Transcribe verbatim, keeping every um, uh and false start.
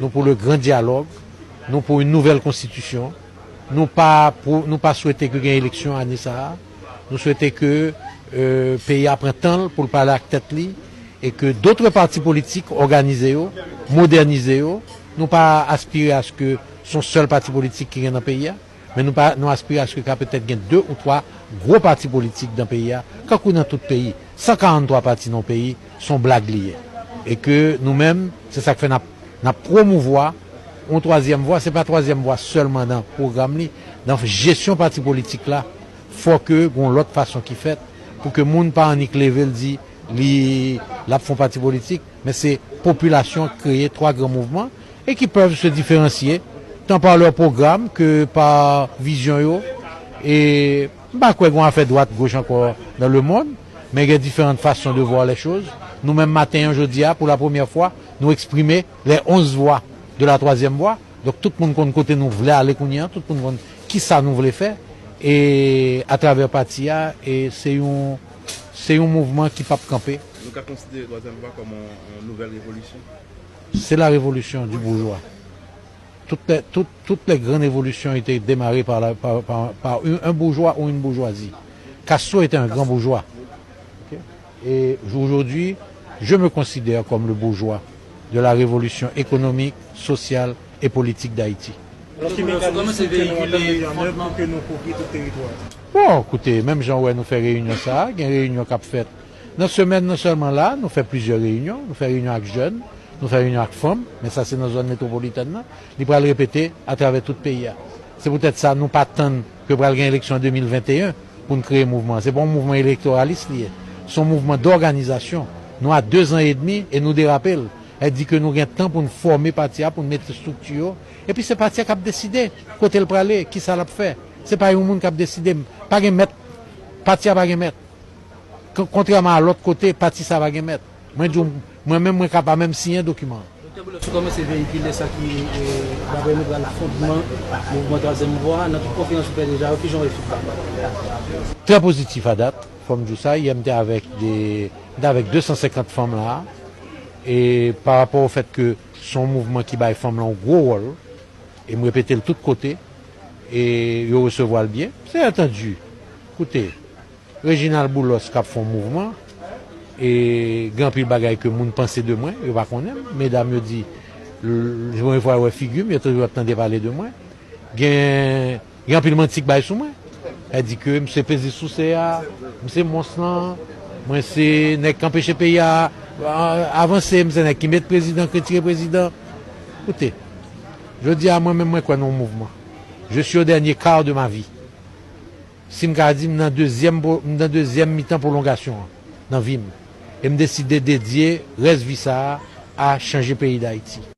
Nous pour le grand dialogue, nous pour une nouvelle constitution. Nou pa, pou, nou pa swete ke gen eleksyon ane sa a. Nou swete ke euh, peyi a pran tan l pou l pale ak tèt li e ke dotre pati politik òganize yo, modènize yo. Nou pa aspire aske se yon sèl pati politik ki gen nan peyi a, men nou, pa, nou aspire aske ka petèt gen de ou twa gwo pati politik nan peyi a, kankou nan tout peyi. San karant twa pati nan yon peyi, se yon blag li ye. E ke nou menm, se sa k fè n ap, n ap pwomouvwa yon twazyèm vwa. Se pa twazyèm vwa sèlman nan pwogram li, nan jesyon pati politik la, fò ke gen yon lòt fason ki fèt pou ke moun pa annik leve l di li, l ap fè yon pati politik, men se popilasyon kreye twa gran mouvman e ki peuvent se différencier tant par leur programme que par vision yo. E m pa kwè gen afè dwat goch ankò dans le monde, men gen différentes façons de voir les choses. Nou menm maten an jodi a, pou la premyè fwa, nou eksprime les onze voix de la troisième voie. Donk tout moun konn kote nou vle ale kounye a, tout moun konn kisa nou vle fè. E atravè pati a, e se yon, se yon mouvman ki p ap kanpe. Nou ka konsidere twazyèm vwa kòm yon, yon nouvèl revolisyon? C'est la révolution du bourgeois. Toutes les, toutes, toutes les grandes révolutions ont été démarrées par, la, par, par, par un, un bourgeois ou une bourgeoisie. Castro était un grand bourgeois. Ok? Et aujourd'hui, je me considère comme le bourgeois de la révolution économique, sociale et politique d'Haïti. Alò, ki mekanizm ke nou antann mete an èv pou ke nou kouvri tout teritwa a? Bon, koute, menm jan w wè nou fè reyinyon sa a, gen reyinyon k ap fèt nan semèn nan sèlman la, nou fè plizyè reyinyon, nou fè reyinyon ak jèn, nou fè reyinyon ak fanm, men sa se nan zòn metwopolitèn nan, li pral repete atravè tout peyi a. Se poutèt sa nou pa tann ke pral gen eleksyon an de mil venteyen pou n kreye mouvman an. Se pa yon mouvman elektoralis li ye, se yon mouvman dòganizasyon. Nou a dezan edmi e nou derape l. Sa di ke nou gen tan pou n fòme pati a, pou n mete estrikti yo. Epi se pati a k ap deside kote l prale, kisa l ap fè. Se pa yon moun k ap deside. Pa gen mèt. Pati a pa gen mèt. Kon-, kontrèman a lòt kote, pati sa pa gen mèt. Mwen di w, mwen menm, mwen ka pa menm siyen dokiman an. Doktè Boulos, ou kòmanse veyikile sa ki, eh, daprè nou, pral fondman mouvman twazyèm vwa. Nan tout konferans ou fè deja yo, kijan w wè fidbak la? Trè pozitif a dat, fò m di w sa. Yè m te avèk de, m te avèk de san senkant fanm la. E pa rapò o fèt ke se yon mouvman ki bay fanm lan yon gwo wòl, e m repete l tout kote, e yo resevwa l byen. Se antandi. Koute, Reginald Boulos k ap fè yon mouvman, e gen anpil bagay ke moun panse de mwen, yo pa konnen m. Medam yo di, l-, premye fwa yo wè figi m, yo toujou ap tande pale de mwen. Gen, gen anpil manti k bay sou mwen. Yo di ke m se pezi souse a, m se mons lan, mwen se nèg k anpeche peyi a, a, avanse, m se nèg ki met prezidan, k retire prezidan. Koute, jodi a, mwen menm, mwen kwè nan yon mouvman. Je suis au dernier quart de ma vie. Si m ka di, m nan dezyèm pwo-, m nan dezyèm mitan pwolongasyon an nan vi m. E m deside dedye rès vi sa a a chanje peyi Dayiti.